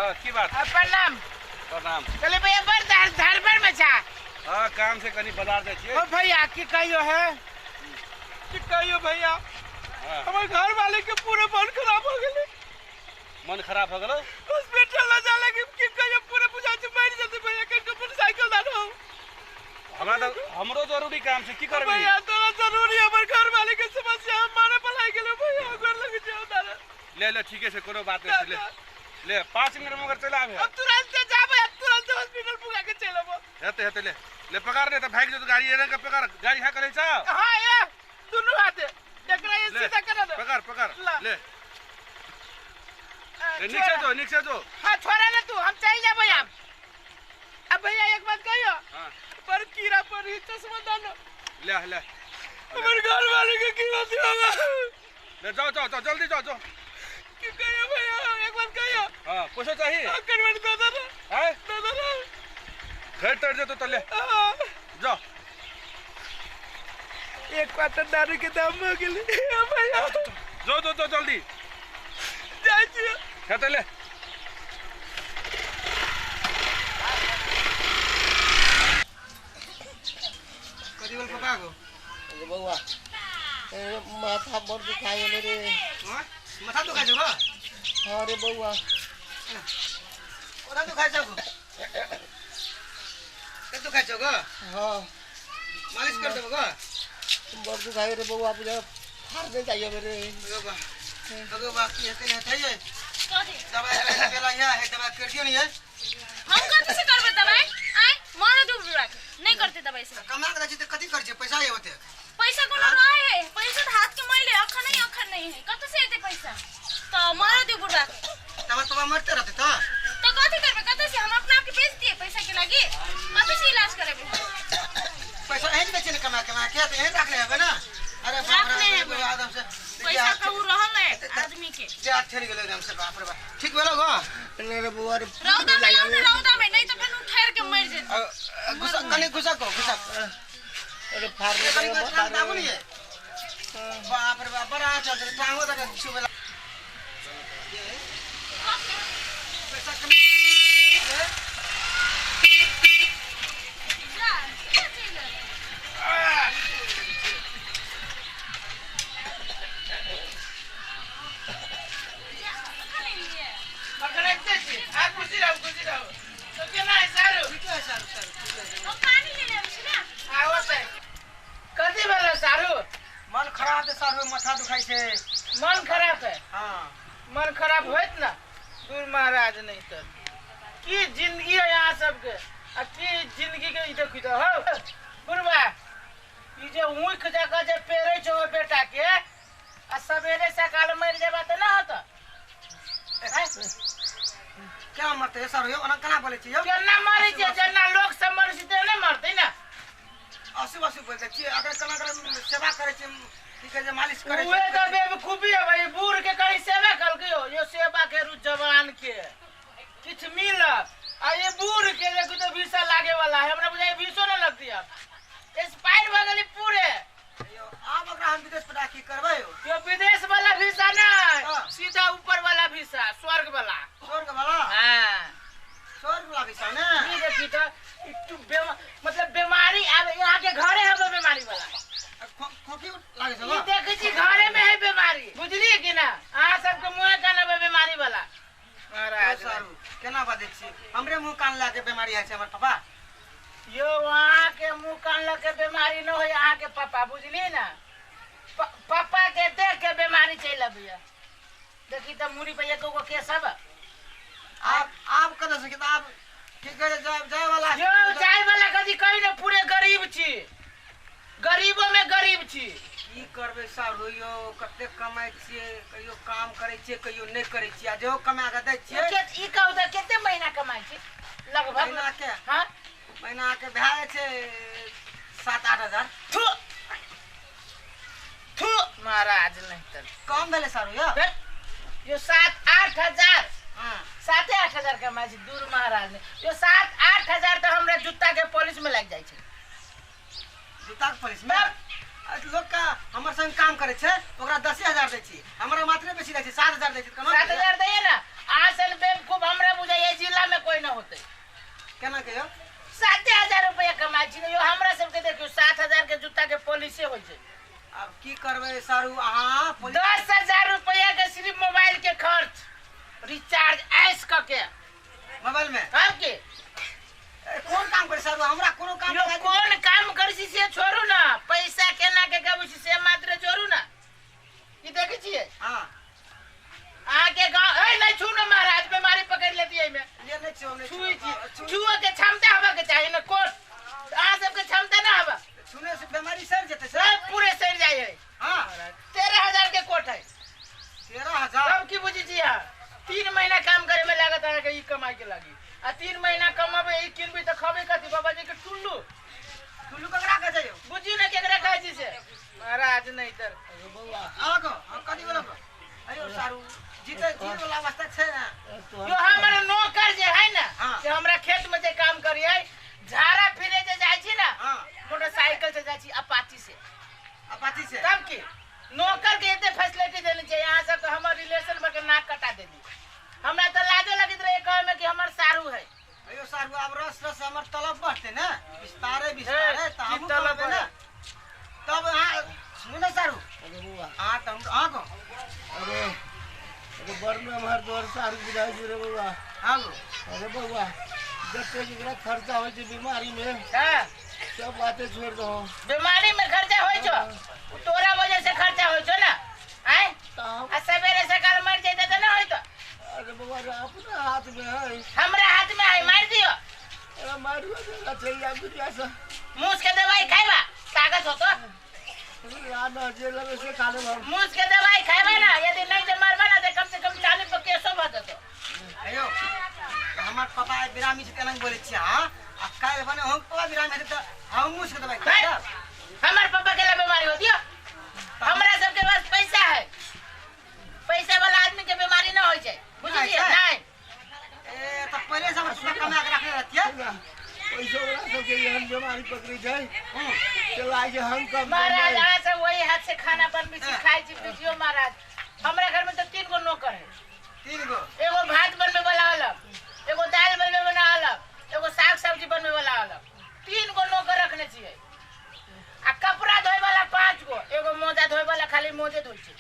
हां की बात? प्रणाम। प्रणाम। चले भैया बड़ धरबर में छा। हां काम से कनी बाजार जाय छियै। ओ भैया की कहियो है? की कहियो भैया? हमर घर वाले के पूरे मन खराब हो गेलै। मन खराब हो गेलो? हॉस्पिटल ल जाले कि की कहियो पूरे बुझा छै मरि जेतै भैया के मोटरसाइकिल दानो। हमरा त हमरो जरूरी काम छै की करबी? भैया तोरा जरूरी हमर घर वाले के समस्या हम मारे पलाई गेलो भैया घर लगे जाओ दादा। ले ले ठीके छै कोनो बात नहीं ले। ले 5 मिनट में मगर चल आबे। अब तुरंत जा भैया तुरंत हॉस्पिटल पुगा के चल आबो। हेते हेते ले ले पकड़ ले त भाग जो गाड़ी एने के पकड़ गाड़ी हा करे छ। हां ये दुनु हाथे एकरा ये सीधा कर दे। पकड़ पकड़ ले ले नीचे जो नीचे जो। हां छोड़ा ले तू हम चल जा भैया। अब भैया एक बात कहियो। हां पर कीड़ा पर ही चश्मा दानो। ले ले हमर घर वाले के कीड़ा दिया। ले जाओ जाओ जाओ जल्दी जाओ जाओ। की कहियो भैया एक बात कहियो। हां पैसा चाहिए? हां कन्वर्ट कर दे ना। हैं दे दे ना। घर तर जे तो ले जाओ। एक क्वार्टर दारू के दाम हो गेलै भैया। जो जो जो जल्दी जाय छी। हेते ले। कथी बोल पापा को? अरे बउआ माथा बड़ दुखाय गेलै रे। हां माथा दुखाय छौ? हां रे बउआ। कोना दुखाय छौ? के दुखाय छौ गो? हां मालिश कर देबो गो। बड़ दुखाय रे बउआ बुझा फाड़ दे जाइए रे। गो गो बा की हेतै हेतै ये कथी दवाई पेला या है दवाई कर दियो नि है। हम कथी से करबै दवाई? आय मारो दू बुढ़ा के नहीं करते दवाई से। कमा के छी त कथी कर छी पैसा ये होते? पैसा कोनो रहे है पैसा त हाथ के मैले अखन नहीं अखन नहीं है कत से एते पैसा त मारो दू बुढ़ा के। तब तब मरते रहते त तो कथी करबै कत से हम अपना आप के बेच दिए पैसा के लागी कत से इलाज करेबे? पैसा एहन बेचे ने कमा कमा के त एहन राखले हेबे ना। अरे बाप रे आदम से पैसा कहू रहल है आदमी के जे हाथ छेड़ गेलै एकदम से बाप रे बाप। ठीक भेलो गो? नहीं रे बउआ रे रौदा में लाओ ना रौदा में नहीं तो फिर ठहर के मर जेतै। गुस्सा कनी गुस्सा को गुस्सा। अरे फाड़ रे कनी टांग दाबू नहीं है। बाप रे बाप बड़ा चल चल टांगो तक छुबेला पैसा कमा जा चल। कथी भेलो सारू? मन खराब है सारू माथा दुखाय छै। मन खराब है? हां मन खराब होत ना दूर महाराज नहीं तो की जिंदगी है यहाँ सबके आ की जिंदगी के ई देखी तो हो बुढ़वा ई जे ऊख जगह जे पेरे छो बेटा के आ सवेरे सकाल मर जेबा त ना होत। क्या मरते है सारू यो ओना केना बोलै छी यो? केना मरै छै जेना लोक सब मरै छै तेना मरतै ना। अशुभ अशुभ बोलै छी अगर केना कर सेवा करै छी की कहै छै मालिश करै छी। उहे त बेवकूफी है भाई बूढ़ के कहीं सेवा कलकै यो सेवा के रु जवान के किछ मिलत आ ये बूढ़ के देखू तो वीसा लागे वाला है हमरा बुझाय वीसो न लगती अब एक्सपायर भ गेली पूरे। यो आब ओकरा हम विदेश पठा की करबै यो? यो विदेश वाला वीसा ना सीधा ऊपर वाला वीसा स्वर्ग वाला। स्वर्ग वाला? हां स्वर्ग वाला वीसा ना। ई देखी त इतु मतलब बीमारी आब यहाँ के घरे है बीमारी वाला। खोखी लागे छै ई देखै छी घरे में है बीमारी बुझलिए कि ना? अहाँ सबके मुँह कान में बीमारी वाला। महाराज सारू केना बाजै छी हमरे मुँह कान लागे बीमारी है छै हमर पापा। यो वहाँ के मुँह कान लगे बीमारी न होय अहाँ के पापा बुझलिए ना? पापा के देख के बीमारी चलि अबैया। देखी त मुड़ी पे एको गो केस अब आप कत से आप की करे जाय वाला यो जाय वाला कथी कहि ने पूरे गरीब छी गरीबो में गरीब छी। की करबै सारू यो कते कमाइ छियै कहियो काम करै छियै कहियो नहि करै छियै आ जेहो कमा के दै छियै। ई कहू त कते महीना कमाइ छी लगभग? महीना के? हां महीना के भए जाइ छै 7-8 हजार। थू थू महाराज नहीं त कम भेलै सारू यो। यो 7-8 हजार। हां 7-8 हजार कमाइ छी दूर महाराज ने। यो 7-8 हजार त हमरा जूता के पॉलिश में लागि जाइ छै। जूता के पॉलिश में? लोग का हमर संग काम करे छै ओकरा 10,000 दै छी हमरा मात्रे बेसी दै छै 7,000 दै छी। 7,000 दैए ना आसन बेवकूफ हमरा बुझाइए। केना के यौ? 7000 रुपया कमाइ छी ने यौ। हमरा सबके देखियौ 7000 के जूता के पॉलिसी होइ छै। आब की करबै सारू अहाँ? 10,000 रुपया के सिर्फ मोबाइल के खर्च, रिचार्ज ऐश क के मोबाइल में। अब के कोन काम करे सारू? हमरा कोनो काम यो कोन काम करै छी से छोड़ू ना, पैसा केना के कबै छी से मात्र छोड़ू ना। ई देखै छियै? हां अहाँ के गांव ए नहीं छू ना महाराज, बीमारी पकड़ लेती एमे। ले नहीं छू, नहीं छुई छी, छुए के क्षमता होबे के चाही ना। कोट अहाँ सबके क्षमता ना होबे, छूने से बीमारी सर जेतै सब पूरे सर जाय है। हां 13,000 के कोट है। 13,000 तब की बुझी छी अहाँ? 3 महीना काम करे में लागत अहाँ के ई कमाई के लागी, आ 3 महीना कमाबे ई किनबी त खबे कथी? बाबा जी के टुल्लू टुल्लू ककरा कहै छै यौ? बुझी ना केकरा कहै छी से महाराज। नहीं तर बौआ अहाँ को हम कथी बोलब? अयो सारू जीते जी वाला अवस्था छै ना यो। हमर नौकर जे है ना, से हमरा खेत में जे काम करी है, झाड़ा फिरे जे जाय छी ना, मोटरसाइकिल से जाय छी, अपाची से। अपाची से? तब की नौकर के एते फैसिलिटी देने छै। यहाँ सब तो हमर रिलेशन में के नाक कटा देली। हमरा तो लाजो लगैत रहे कहे में कि हमर सारू है। अयो सारू आब रस रस हमर तलब बढ़ते ना, विस्तारे विस्तारे त हम तलब ना। तब अहाँ सुनू ना सारू। अरे बौआ अहाँ त हम अहाँ को अरे अरे बड़ में हमर तोहर सारू बुझाइ छै रे बौआ। हां गो। अरे बौआ जते जेकरा खर्चा होइ छै बीमारी में, हां सब बातें छोड़ दो। बीमारी में खर्चा होइ छौ, तोरा वजह से खर्चा होइ छौ ना। आय आ सवेरे सकाल मर जैते त ना होइत। अरे बौआ अपना हाथ में है, हमरा हाथ में है, मार दियो। अरे मारियो देला चल जा बिटिया से। मूस के दवाई खाइबा ताकत होतो। ना जे लगे से खा लेब हम। मूस के दवाई खाइबा ना, यदि नहीं जे मारबा ना त कम से कम 40 पर केसो भ जतो। अयो हमर पापा बिरामी छै तेना बोलै छी। हां आ काल्हि बने हम पापा बिरामी हेतै त हम मूस के दवाई खाइब। हमर पापा के ला बीमारी हो दियो। हमरा सबके पास पैसा है, पैसा वाला आदमी के बीमारी ना होय छै, बुझलिए? नहीं ए त पहिले से हमर पापा कमा के रखने रहतियै। पैसा वाला सबके एहन बीमारी पकड़ी छै चला जे हम कम। महाराज अहाँ सब वही हाथ से खाना बनबै छी, खाइ छी पीजियो। महाराज हमरा घर में तो 3 गो नौकर है। 3 गो? एगो भात बनबे वाला अलग, एगो दाल बनबे वाला अलग, एगो साग सब्जी बनबे वाला अलग। 3 गो नौकर रखने छियै। आ कपड़ा धोए वाला 5 गो, एगो मोजा धोए वाला खाली मोजे धोइ छै।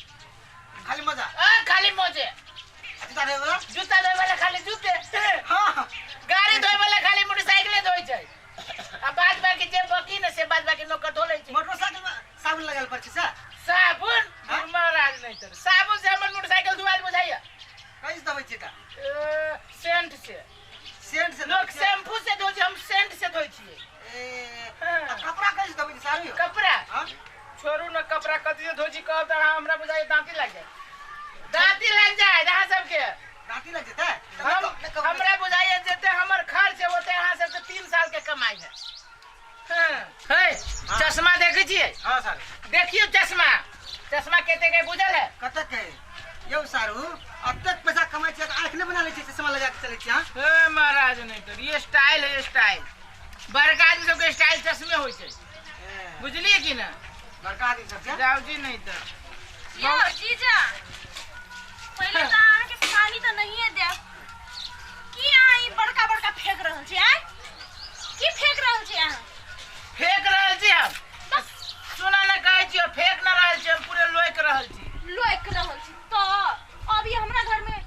खाली मोजा? आ खाली मोजे। जूता धोए वाला? जूता धोए वाला खाली जूते। हां गाड़ी धोए वाला खाली मोटरसाइकिले धोइ छै। आ बाद बाकी जे बकी ने से बाद बाकी नौकर धो लै छै। मोटरसाइकिल में साबुन लगल पर छै सर? साबुन महाराज नहीं तर साबुन से हमर मोटरसाइकिल धोआल बुझाइया। कैसे धोबै छियै त? सेंट से। सेंट से? लोग शैम्पू से धोइ छै, हम सेंट से धोइ छियै। ए कपड़ा कैसे धोबै छी सारू? कपड़ा हां छोड़ू न, कपड़ा कथी से धोइ छी कहब त अहाँ हमरा बुझाइया दांती लागि जाय, दांती लागि जाय अहाँ सबके। दांती लागि जेतै? हमरा बुझाइया जते हमर खर्च है ओते अहाँ सबके 3 साल के कमाई है। हां हे चश्मा देखै छियै? हां सारू देखियौ चश्मा, चश्मा कते के बुझल है? कते के यौ सारू? अतेक पैसा कमाइ छियै त आँखि नहि बना लै छियै, चश्मा लगा के चलै छियै? हां हे महाराज नहीं तर ये स्टाइल है, स्टाइल बड़का आदमी सबके स्टाइल चश्मे होइ छै, बुझलिए कि ना? बड़का आदमी सबके जाउ जी नहीं तर। यौ जीजा पहिले त अहाँ के पानी त नहिए देब। की अहाँ ई बड़का बड़का फेंक रहल छी? आय की फेंक रहल छी अहाँ? फेंक रहल छी हम? सुना ना कहै छी, फेंक ना रहल छी हम, पूरे लोक रहल छी। लोक रहल छी त अभी हमरा घर में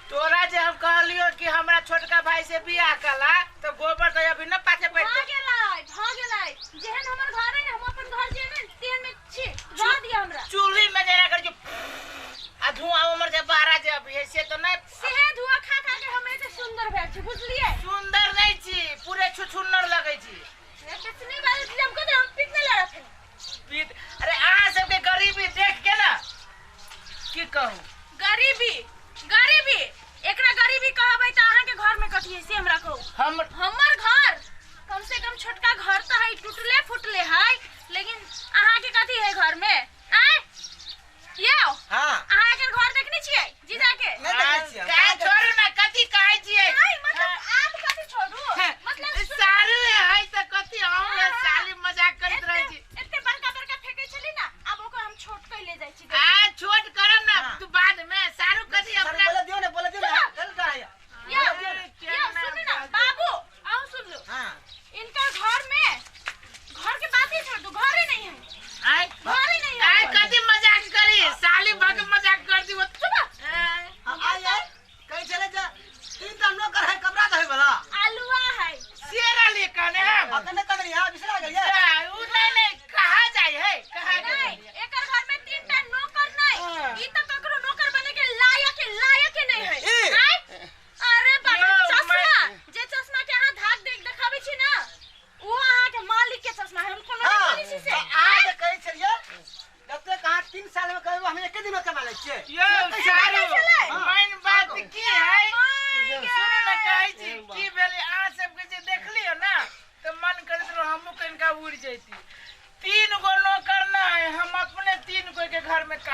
तोरा जे हम कहलियो कि हमरा छोटका भाई से बियाह कला त गोबर त अभी न पाछे पड़ते। भ गेलै भ गेलै। जेहन हमर घर है हम अपन घर जे ने तेहन में छी, रह दिया हमरा। चूल्ही में जेना कर जो आ धुआं उमर जे बाहर जे अभी है से त नहीं, से धुआं खा खा के हम एते सुंदर भेल छी, बुझलिए? सुंदर नहीं छी, पूरे छुछुन्नर लगै छी। कितनी बार हम को हम पीत नहीं लड़ा थे पीत। अरे अहाँ सबके गरीबी देख के ना की कहू। गरीबी गरीबी एकरा गरीबी कहबै त अहाँ के घर में कथी है से हमरा कहू। हम हमर घर कम से कम छोटका घर त है, टूटले फूटले है, लेकिन अहाँ के कथी है घर में? आय यौ हां अहाँ के घर देखने छियै जीजा के? नहीं देखने छियै। का छोड़ू ना कथी कहै छियै? नहीं मतलब आप कथी छोड़ू, मतलब सारू है त कथी हम साली मजाक करैत रहै छी। एते बड़का बड़का फेकै छली ना, आब ओकर हम छोट क ले जाइ छी। आ छोट करब ना तू बाद में सारू कथी अपना बोला दियो ना, बोला दियो ना, चल रहा है। यौ यौ सुनू ना बाबू, आउ सुन लो।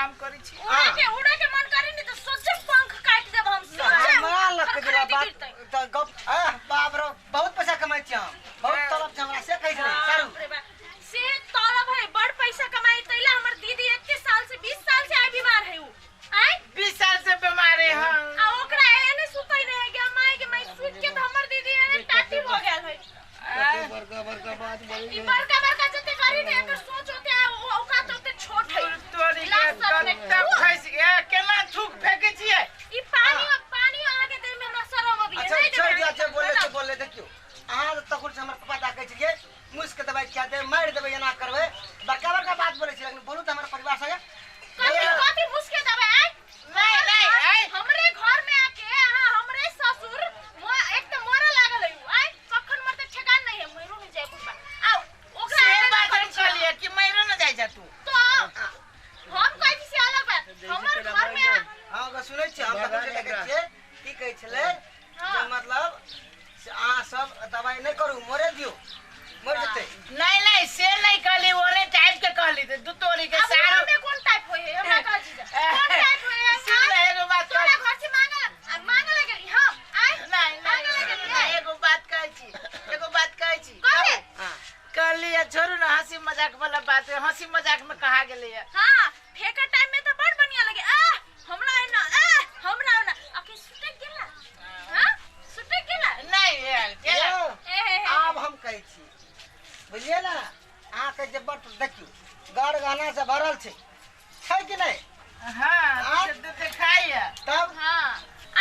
काम करै छी। उड़े के उड़े के मन करी नहीं तो सोचे पंख काट देब हम सोचे। हमरा लग के बात त गप आ बाप रे बहुत पैसा कमाइ छी हम, बहुत तलब छै हमरा से कहै छलै सारू। से तलब है बड़ पैसा कमाई तैला हमर दीदी 21 साल से 20 साल से आई बीमार है उ। आय 20 साल से बीमार है हम। आ ओकरा एने सुतै नहीं है गे माई के माई सुत के त हमर दीदी एने टाटी हो गेल है। बड़का बड़का बात बोली ई बड़का बड़का जते करी ने एकर सोच होते आ औकात होते छोट है। तोरी के कत्ता फंस गया केना थूक फेंके छियै। ई पानी पानी अहाँ के देह में हमरा शरम अबैया। अच्छा छोड़ दिया, अच्छा बोले तो बोले देखियो अहाँ तखन से हमर पापा डाकै छियै मुस के दवाई खिया दे मारि देबै एना करबै बड़का बड़का बात बोलै छी, लेकिन बोलू त हमर परिवार संगे कथि कथि मुस के दवाई आय नहीं नहीं आय हमरे घर में आके अहाँ हमरे ससुर एक त मरे लागल है आय कखन मरते ठेकान नहीं है मरो नहीं जाय बुढ़बा आ ओकरा से बात हम कहलिए कि मरो न जाय जा तू तो हम कहै छी से अलग बात हमर घर में। हां ग सुनै छी हम तखन से देखै छियै की कहै छलै जे मतलब से अहाँ सब दवाई नहीं करू मरे दियो मर जते। नहीं नहीं से नहीं कहली ओने टाइप के कहली त दू तोरी के सारो में कोन टाइप होय है हमरा कह जीजा कोन टाइप होय है? सुन ले एगो बात तोरा घर से मांगल मांगल गेली हम आय नहीं नहीं एगो बात कहै छी एगो बात कहै छी कहे कहली छोड़ू ना हंसी मजाक वाला बात है हंसी मजाक में कहा गेलै है। हां फेका टाइम में त बड़ बढ़िया लगे आ हमरा ना आ हमरा ना अखि सुते गेला। हां सुते गेला नहीं यार गेला। आब हम कहै छी बुझलियै ना अहाँ के जे बट देखियो घर गहना से भरल छै छै कि नहीं? हां देखाइए तब। हां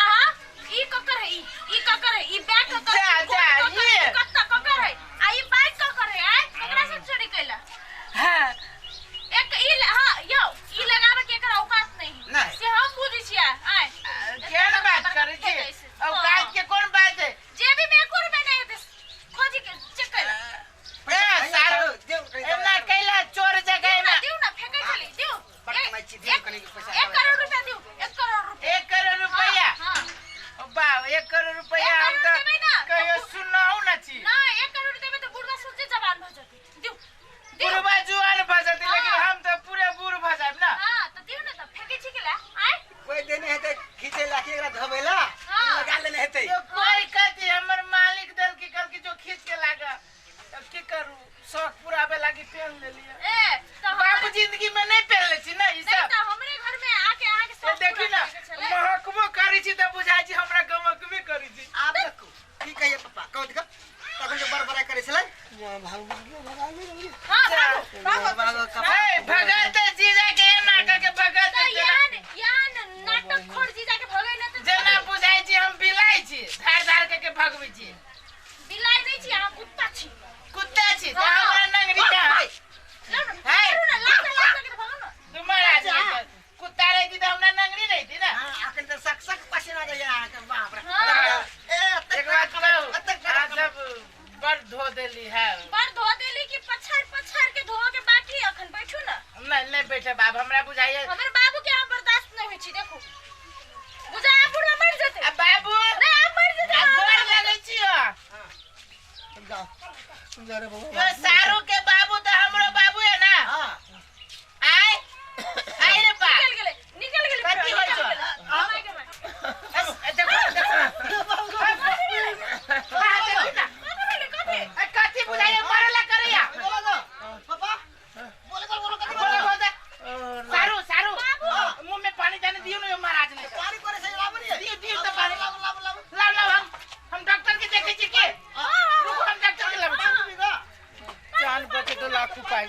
आहा ई ककर है ई ककर है ई बैग ककर जा जा ये कत्ता ककर है आ ई बाइक ककर है आय ककरा से चोरी कैला? हां एक ई हां यो ई लगावे के एकर औकात नहीं से हम बुझै छियै आय केहन बात करै छी औकात के कोन बात है? जेबी में एको रुपया नहीं हेतै खोजी के चेक कैला ए सारू एना कैला चोर जगह में दिउ ना फेकै छली दिउ बड़ कमाइ छी दिउ कनी पैसा 1 करोड़ रुपया दिउ 1 करोड़ रुपया 1 करोड़ रुपया। हां बाप 1 करोड़ रुपया हम त कहियो सुनहु ना छी ना 1 करोड़ देबै त बुढ़वा सोचे जवान भ जतै दिउ बुढ़वा जुआन भ जतै लेकिन हम त पूरे बूढ़ भ जायब ना। हां त दिउ ना त फेकै छी केला आय कोई देने हेतै खींचे ला के एकरा धोबैला लगा लेने हेतै यो कोई कहती हमर मालिक दल की कल की जो खींच के लागा अब की करू शौक पुरावे लागी पहन लेलिए। ए त बाबू जिंदगी में नहीं पहनले छी ना ई सब नहीं त हमरे घर में आके अहाँ के शौक देखी ना महकबो करै छी त बुझाय छी हमरा गमकबे करै छी। आब देखू की कहिए पापा कहू देखो तखन जे बड़बड़ा करै छलै भागो भागो भागो। हां भागो भागो ए भगत जीजा के नाटक के भगत यान यान नाटक खोर जीजा के भगै न त जेना बुझाय छी हम बिलाई छी धार धार के भगबै छी। बिलाई नै छी अहाँ कुत्ता छी कुत्ता छी त हमरा नंगरी का है ना लात लात के भगो ना तुम्हारा कुत्ता रहती त हमरा नंगरी रहती ना। हां अखन त सक सक पसीना जाय अहाँ के बाप रे। ए एक बात कहू सब बड़ धो देली है बड़ धो देली कि पछाड़ पछाड़ के धो के बाकी अखन बैठू ना। नहीं नहीं बैठे बाप हमरा बुझाइए हमर बाबू के हम बर्दाश्त नहीं होई छी देखू बुझा बुढ़वा मर जते आ बाबू नहीं आप मर जते आ गोर लगै छी। हां जा रे बाबा यो सारू के बाबू त हमरो बाबू है ना। हां आय आय रे बा निकल गेलै निकल गेलै कथि होइ छौ? देखो देखो देखो ना कथि बुझाइए मरला करैया बोलो ना पापा बोले बोलो कथि बोलो बोलो सारू सारू मुंह में पानी जाने दियो ना महाराज ने पानी करे से लाबो नहीं दियो दियो त पानी लाबो लाबो लाबो लाओ लाओ हम डॉक्टर के देखै छी के रुको हम डॉक्टर के लाबो जान बचे तो लाख उपाय।